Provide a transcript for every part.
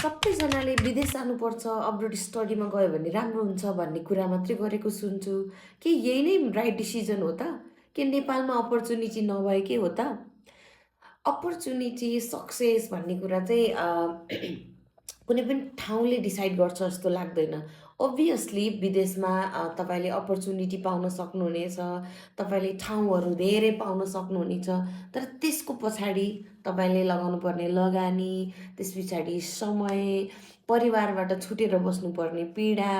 सबैजनाले विदेश जानुपर्छ, अब्रोड स्टडीमा गयो भने राम्रो हुन्छ भन्ने कुरा मात्रै गरेको सुन्छु। के यही नै राइट डिसिजन हो त? के नेपालमा अपर्च्युनिटी नभएकै हो त? अपर्च्युनिटी, सक्सेस भन्ने कुरा चाहिँ कुनै पनि ठाउँले डिसाइड गर्छ जस्तो लाग्दैन। अब्भियसली विदेशमा तपाईँले अपर्च्युनिटी पाउन सक्नुहुनेछ, तपाईँले ठाउँहरू धेरै पाउन सक्नुहुनेछ। तर त्यसको पछाडि तपाईँले लगाउनुपर्ने लगानी, त्यस पछाडि समय, परिवारबाट छुटेर बस्नुपर्ने पीडा,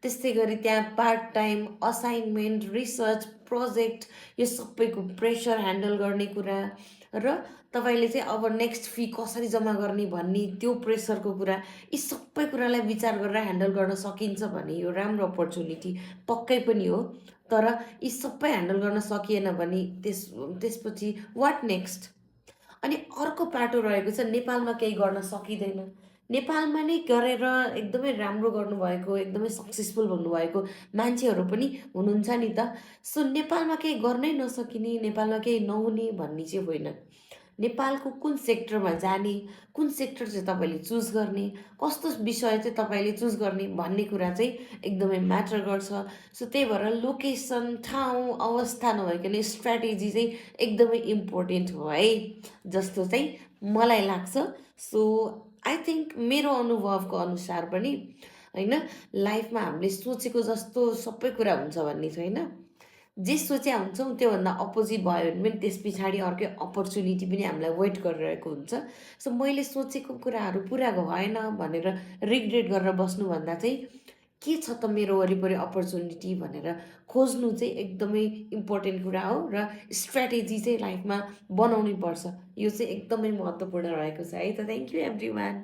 त्यस्तै गरी त्यहाँ part time, assignment, research, project यो सबैको प्रेसर ह्यान्डल गर्ने कुरा र तपाईँले चाहिँ अब नेक्स्ट फी कसरी जम्मा गर्ने भन्ने त्यो प्रेसरको कुरा, यी सबै कुरालाई विचार गरेर ह्यान्डल गर्न सकिन्छ भने यो राम्रो अपर्च्युनिटी पक्कै पनि हो। तर यी सबै ह्यान्डल गर्न सकिएन भने त्यसपछि वाट नेक्स्ट? अनि अर्को पाटो रहेको छ नेपालमा केही गर्न सकिँदैन। नेपालमा नै गरेर एकदमै राम्रो गर्नुभएको, एकदमै सक्सेसफुल हुनुभएको मान्छेहरू पनि हुनुहुन्छ नि त। सो नेपालमा केही गर्नै नसकिने, नेपालमा केही नहुने भन्ने चाहिँ होइन। नेपालको कुन सेक्टरमा जाने, कुन सेक्टर चाहिँ तपाईँले चुज गर्ने, कस्तो विषय चाहिँ तपाईँले चुज गर्ने भन्ने कुरा चाहिँ एकदमै म्याटर गर्छ। सो त्यही भएर लोकेसन, ठाउँ, अवस्था नभइकन स्ट्राटेजी चाहिँ एकदमै इम्पोर्टेन्ट हो है, जस्तो चाहिँ मलाई लाग्छ। सो आई थिङ्क मेरो अनुभवको अनुसार पनि होइन, लाइफमा हामीले सोचेको जस्तो सबै कुरा हुन्छ भन्ने छैन। जे सोचे हुन्छौँ त्योभन्दा अपोजिट भयो भने पनि त्यस पछाडि अर्कै अपर्च्युनिटी पनि हामीलाई वेट गरिरहेको हुन्छ। सो मैले सोचेको कुराहरू पुरा भएन भनेर रिग्रेट गरेर बस्नुभन्दा चाहिँ के छ त मेरो वरिपरि अपर्च्युनिटी भनेर खोज्नु चाहिँ एकदमै इम्पोर्टेन्ट कुरा हो र स्ट्राटेजी चाहिँ लाइफमा बनाउनै पर्छ। यो चाहिँ एकदमै महत्त्वपूर्ण रहेको छ है त। Thank you every one.